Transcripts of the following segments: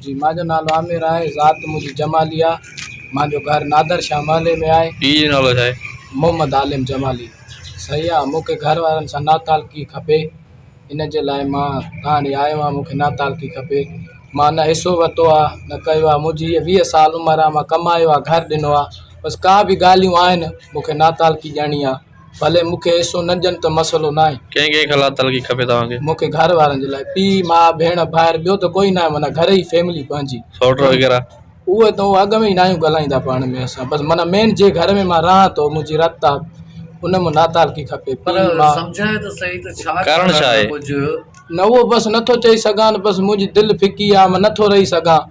جي مانجو نالو عامر آهي ذات منهنجي جمالي آ مانجو گهر نادر شاهه محلي ۾ آهي. پيء جو نالو ڇا آهي؟ محمد عالم جمالي. صحيح آ مونکي گهر وارن سان ناتعلقي کپي ان جي لاء مان توهان ڏي آيو آهيان مونکي ناتعلقي کپي مان نه حصو ورتو آ نه ڪيو آ منهنجي هيء 20 سال عمر آ مان ڪمايو آ گهر ڏنو آ بس ڪا به ڳالهيون آهن مونکي ناتعلقي ڏيڻي آ. ڀلي مون کي حصو نه ڏين ته مسئلو ناهي. ڪنهن ڪنهن کان لاتعلقي کپي توهان کي؟ مون کي گهر وارن جي لاء. پيء، ماء، ڀيڻ، ڀائر ٻيو ته ڪوئي ناهي معنيٰ گهر جي فيملي پنهنجي. سئوٽ وغيره؟ اهي ته اهي اڳ ۾ ئي ناهيون ڳالهائيندا پاڻ ۾ اسان بس معنيٰ مين جنهن گهر ۾ مان رهان ٿو منهنجي رت آ ان مان لاتعلقي کپي پر پيء ماء. سمجهاء ته سهي ته ڇا ڪارڻ ڇا آهي؟ ڪجهه. نه اهو بس نٿو چئي سگهان بس منهنجي دل ڦڪي آ مان نٿو رهي سگهان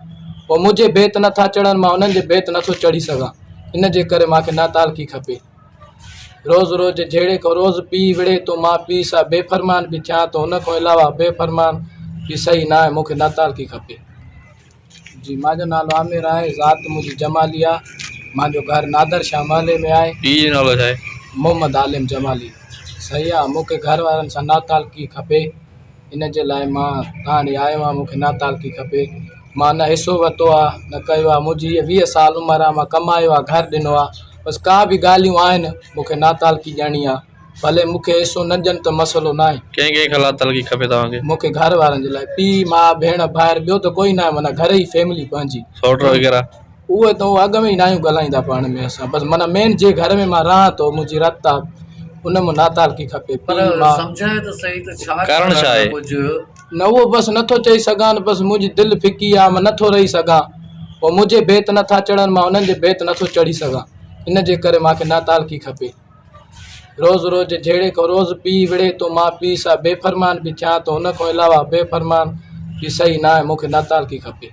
پوء منهنجي ڀيت نٿا چڙهن مان انهن جي ڀيت نٿو چڙهي سگهان ان جي ڪري مان کي ناتعلقي کپي. روز روز جهيڙي کان روز پيء وڙهي ٿو مان پيء سان بي فرمان به ٿيان ٿو ان کان علاوه بي فرمان به صحيح ناهي مون کي ناتعلقي کپي. جي مانجو نالو عامر آهي ذات منهنجي جمالي آ مانجو گهر نادر شاهه محلي ۾ آهي. پيء جو نالو ڇا آهي؟ محمد عالم جمالي. صحيح آ مون کي گهر وارن سان ناتعلقي کپي. ان جي لاء مان توهان ڏي آيو آهيان مون کي ناتعلقي کپي مان نه حصو ورتو آهي نه ڪيو آهي منهنجي هيء 20 سال عمر آهي مان ڪمايو آهي گهر ڏنو آهي بس ڪا به ڳالهيون آهن مون کي ناتعلقي ڏيڻي آهي ڀلي مون کي حصو نه ڏين ته مسئلو ناهي. ڪنهن ڪنهن کان لاتعلقي کپي توهان کي؟ مون کي گهر وارن جي لاء پيء ماء ڀيڻ ڀائر ٻيو ته ڪوئي ناهي معنيٰ گهر جي فيملي پنهنجي. سئوٽ وغيره؟ اهي ته اهي اڳ ۾ ئي ناهيون ڳالهائيندا پاڻ ۾ اسان بس معنيٰ مين جنهن گهر ۾ مان رهان ٿو منهنجي رت آ ان مان ناتعلقي کپي پر پيء ماء. سمجهاء ته سهي ته ڇا ڪارڻ ڇا آهي؟ ڪجهه. نه اهو بس نٿو چئي سگهان بس منهنجي دل ڦڪي آ مان نٿو رهي سگهان پوء منهنجي ڀيت نٿا چڙهن مان انهن جي ڀيت نٿو چڙهي سگهان ان جي ڪري مان کي ناتعلقي کپي روز روز جهيڙي کان روز پيء وڙهي ٿو مان پيء سان بي فرمان به ٿيان ٿو ان کان علاوه بي فرمان به صحيح ناهي مون کي ناتعلقي کپي.